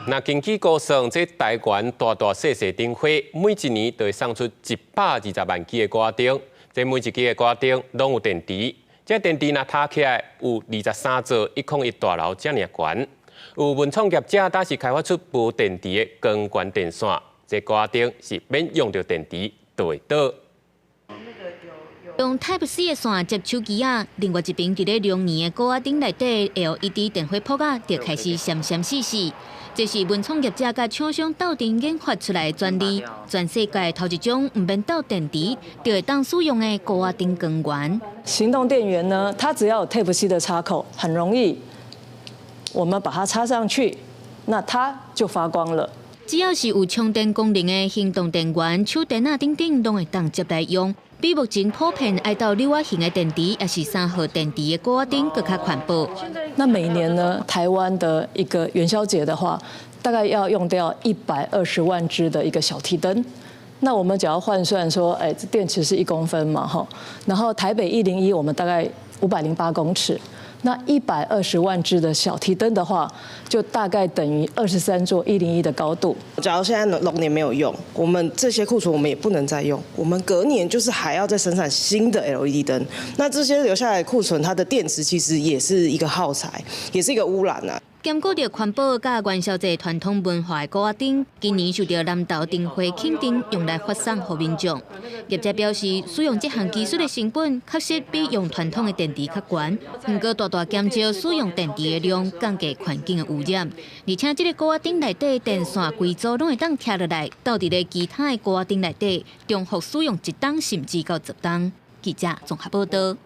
那根據估算，這台灣大大細細燈會，每一年都會送出120萬支的鍋燈。這每一支的鍋燈攏有電池，這電池若疊起來有23座101大樓遮爾懸。有文創業者當時開發出無電池的光源電線，這鍋燈是免用著電池就會倒。用 Type C 的線接手機仔，另外一邊佇咧龍年的鍋仔燈內底 LED 電火泡仔就開始閃閃爍爍。這是文創業者佮廠商鬥陣研發出來的專利，全世界頭一種毋免鬥電池就會當使用的鍋仔燈光源。行動電源呢，它只要有 Type C 的插口，很容易，我們把它插上去，那它就發光了。只要是有充電功能的行動電源、手電仔等等，攏會當接來用。比目前普遍愛鬥紐仔型的電池，抑是3號電池的鍋仔燈，閣較環保。那每年呢，台灣的一個元宵節的話，大概要用掉120萬支的一個小提燈。那我們只要換算說，哎，這電池是1公分嘛，哈，然後台北101，我們大概508公尺。那120萬支的小提燈的話，就大概等於23座101的高度。假如現在龍年沒有用，我們這些庫存我們也不能再用，我們隔年就是還要再生產新的 LED 燈。那這些留下來的庫存，它的電池其實也是一個耗材，也是一個污染啊。兼顧著環保佮元宵節傳統文化的鍋仔燈，今年受著南投燈會肯定，用來發送予民眾。業者表示，使用這項技術的成本確實比用傳統的電池較懸，毋過大大減少使用電池的量，降低環境的污染。而且這個鍋仔燈內底電線規組攏會當拆落來，鬥佇咧其他的鍋仔燈內底，重複使用一冬甚至到10冬。記者綜合報道。